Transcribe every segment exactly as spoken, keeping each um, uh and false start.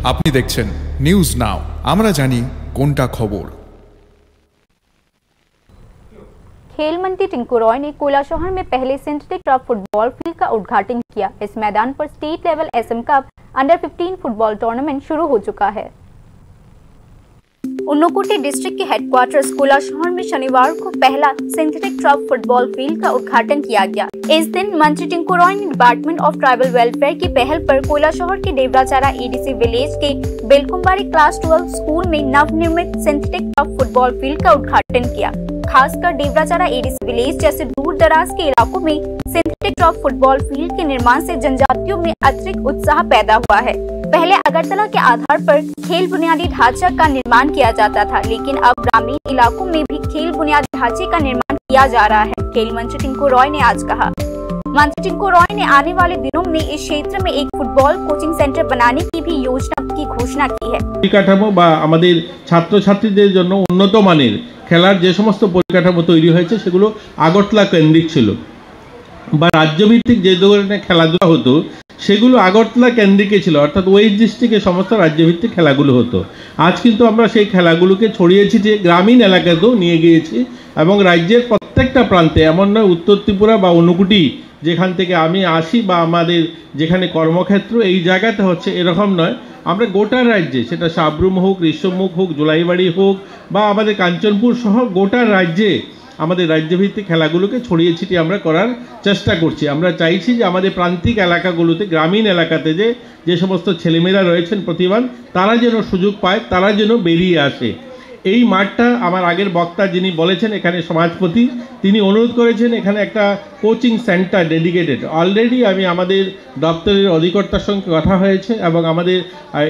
আপনি দেখছেন news now, আমরা জানি কোনটা খবর। खेल मंत्री टिंकू रॉय ने कोलाशहर में पहले सिंथेटिक टर्फ फुटबॉल फील्ड का उद्घाटन किया। इस मैदान पर state level SM cup under fifteen football tournament शुरू हो चुका है। उन्नूकुटी डिस्ट्रिक्ट के हेडक्वार्टर्स कोलाशहर में शनिवार को पहला सिंथेटिक टर्फ फुटबॉल फील्ड का उद्घाटन किया गया। इस दिन मंत्री टिंकू रॉय ने डिपार्टमेंट ऑफ ट्राइबल वेलफेयर की पहल पर कोलाशहर के देवराचारा एडीसी विलेज के बेलकुंबारी क्लास ट्वेल्व स्कूल में नवनिर्मित सिंथेटिक टर्फ फुटबॉल फील्ड का उद्घाटन किया। खासकर देवराचारा एडीसी विलेज जैसे दूर दराज के इलाकों में सिंथेटिक टर्फ फुटबॉल फील्ड के निर्माण से जनजातियों में अतिरिक्त उत्साह पैदा हुआ है। पहले अगरतला के आधार पर खेल बुनियादी ढांचा का निर्माण किया जाता था, लेकिन अब ग्रामीण इलाकों में भी खेल बुनियादी ढांचे का निर्माण किया जा रहा है, खेल मंत्री टिंकू रॉय ने आज कहा। मंत्री टिंकू रॉय ने आने वाले दिनों में इस क्षेत्र में एक फुटबॉल कोचिंग सेंटर बनाने की भी योजना की घोषणा की है। পরিকাঠামো বা আমাদের ছাত্রছাত্রীদের জন্য উন্নত মানের খেলার যে সমস্ত পরিকাঠামো তৈরি হয়েছে, সেগুলো আগরতলা কেন্দ্রিক ছিল বা রাজ্যভিত্তিক যে ধরনের খেলাধুলা হতো, সেগুলো আগরতলা কেন্দ্রিকই ছিল, অর্থাৎ ওয়েস্ট ডিস্ট্রিক্টে সমস্ত রাজ্যভিত্তিক খেলাগুলো হতো। আজ কিন্তু আমরা সেই খেলাগুলোকে ছড়িয়ে ছিটিয়ে গ্রামীণ এলাকাতেও নিয়ে গিয়েছি এবং রাজ্যের প্রত্যেকটা প্রান্তে, এমন নয় উত্তর ত্রিপুরা বা ঊনকোটি যেখান থেকে আমি আসি বা আমাদের যেখানে কর্মক্ষেত্র, এই জায়গাতে হচ্ছে এরকম নয়, আমরা গোটা রাজ্যে, সেটা সাব্রুম হোক, ঋষ্যমুখ হোক, জুলাইবাড়ি হোক বা আমাদের কাঞ্চনপুর সহ গোটা রাজ্যে আমাদের রাজ্যভিত্তিক খেলাগুলোকে ছড়িয়ে ছিটিয়ে আমরা করার চেষ্টা করছি। আমরা চাইছি যে আমাদের প্রান্তিক এলাকাগুলোতে, গ্রামীণ এলাকাতে যে যে সমস্ত ছেলেমেয়েরা রয়েছেন প্রতিভাবান, তারা যেন সুযোগ পায়, তারা যেন বেরিয়ে আসে। এই মাঠটা আমার আগের বক্তা যিনি বলেছেন, এখানে সমাজপতি, তিনি অনুরোধ করেছেন এখানে একটা কোচিং সেন্টার ডেডিকেটেড। অলরেডি আমি আমাদের দপ্তরের অধিকর্তার সঙ্গে কথা হয়েছে এবং আমাদের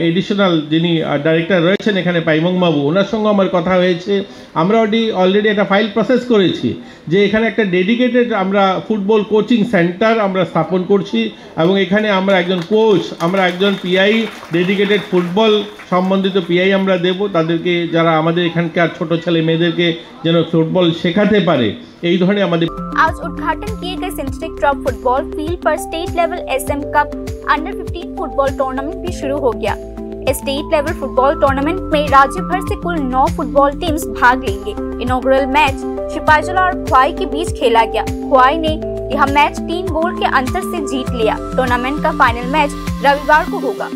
এডিশনাল যিনি ডাইরেক্টর রয়েছেন এখানে, পাইমং বাবু, ওনার সঙ্গে আমার কথা হয়েছে। আমরা অলরেডি অলরেডি একটা ফাইল প্রসেস করেছি যে এখানে একটা ডেডিকেটেড আমরা ফুটবল কোচিং সেন্টার আমরা স্থাপন করছি এবং এখানে আমরা একজন কোচ, আমরা একজন পিআই, ডেডিকেটেড ফুটবল সম্বন্ধিত পিআই আমরা দেব, তাদেরকে, যারা আমাদের এখানকার ছোট ছেলে মেয়েদেরকে যেন ফুটবল শেখাতে পারে, এই ধরনের আমাদের आज उद्घाटन किए गए सिंथेटिक टर्फ फुटबॉल फील्ड पर state level SM cup under fifteen football tournament भी शुरू हो गया। स्टेट लेवल फुटबॉल टूर्नामेंट में राज्य भर से कुल नौ फुटबॉल टीम्स भाग लेंगे। इनॉग्रल मैच सिपाहीजला और खोवाई के बीच खेला गया। खोवाई ने यह मैच तीन गोल के अंतर से जीत लिया। टूर्नामेंट का फाइनल मैच रविवार को होगा।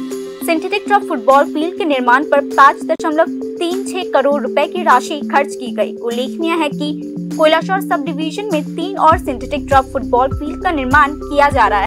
सिंथेटिक टर्फ फुटबॉल फील्ड के निर्माण पर पाँच दशमलव तीन छह करोड़ रुपए की राशि खर्च की गई। उल्लेखनीय है कि कोलाशहर सब डिवीजन में तीन और सिंथेटिक टर्फ फुटबॉल फील्ड का निर्माण किया जा रहा है।